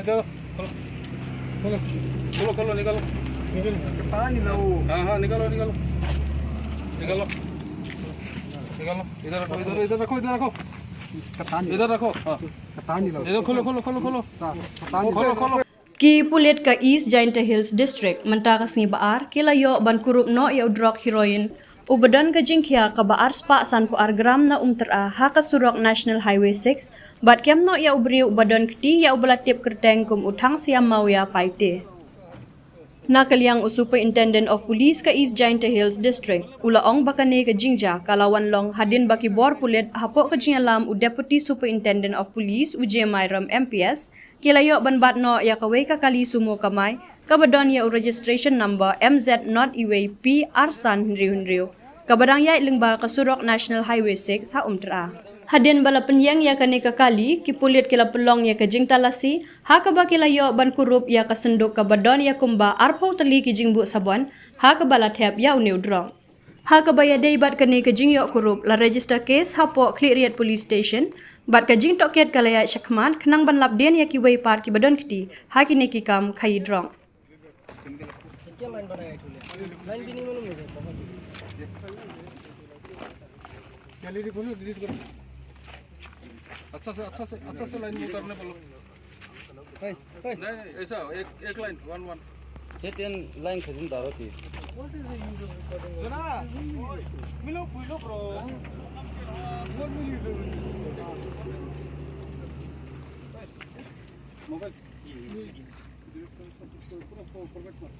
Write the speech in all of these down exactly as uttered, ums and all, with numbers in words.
निकालो, खोलो, खोलो, खोलो, निकालो। हाँ, हाँ, निकालो, निकालो। निकालो। निकालो। इधर रखो, इधर, इधर रखो, इधर रखो। इधर रखो, हाँ। इधर खोलो, खोलो, खोलो, खोलो। खोलो, खोलो। Ki pulit ka East Jaintia Hills District mynta ka sngi ba ar ki la ïoh ban kurup noh ïa u drok heroin uba don ka jingkhia kaba ar spah sanphew ar gram na Umtyra ha ka surok National Highway six, bad kem noh ïa u briew uba don kti ïa uba la tip kyrteng kum u Thangsiam Mawia Paite. Na ka liang u Superintendent of Police ka East Jaintia Hills District u la ong ba kane ka jingjia ka la wan long hadien ba ki bor pulit hapoh ka jingïalam u Deputy Superintendent of Police u J Myram M P S ki la ïoh ban bat noh ïa kawei ka kali sumo kamai kaba don ïa u registration number M Z not iwei P ar san hynriew hynriew, kaba dang ïaid lyngba ka surok National Highway six ha Umtyra. Hadien ba la pynïeng ïa kane ka kali, ki pulit ki la pynlong ïa ka jingtalasi ha kaba ki la ïoh ban kurup ïa ka synduk kaba don ïa kumba arphew tylli ki jingbuh sabon ha kaba la thep ïa une u drok. Ha kaba ïadei bad kane ka jingïoh kurup, la register case hapoh Khliehriat Police Station bad ka jingtohkit ka la ïaid shakhmat khnang ban lap dien ïa kiwei pat kiba don kti ha kine ki kam khaïi drok. क्या लाइन बनाया है तूने? लाइन भी नहीं मालूम मुझे, बहुत। गैलरी खोलो, डिलीट करो। अच्छा से, अच्छा से, अच्छा से लाइन उतारने बोलो। Hey, hey. नहीं, नहीं, ऐसा, एक, एक लाइन, वन, वन। ये तीन लाइन खत्म दारो थी। What is the use of recording? Jona, Milo, Milo, bro. What will you do with this recording? मोबाइल। पूरा फॉर्मेट मार,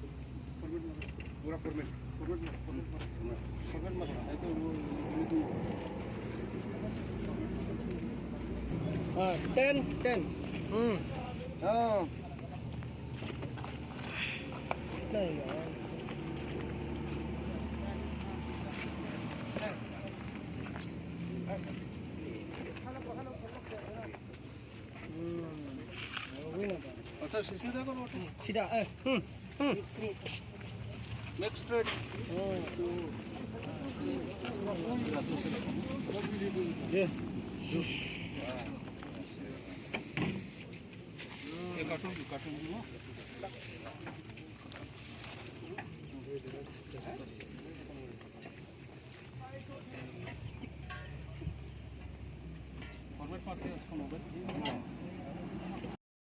फॉर्मेट मार, पूरा फॉर्मेट, फॉर्मेट मार, फॉर्मेट मार, फॉर्मेट मार। नहीं तो वो, वो तो हाँ, टेन, टेन। हम्म। हाँ। नहीं यार। हम्म। अच्छा, सीधा करो। सीधा, ए, हम्म, हम्म। नेक्स्ट स्ट्रेट। ये। ये काटो, काटो। फॉर्मेट मारते हैं उसको मोबाइल।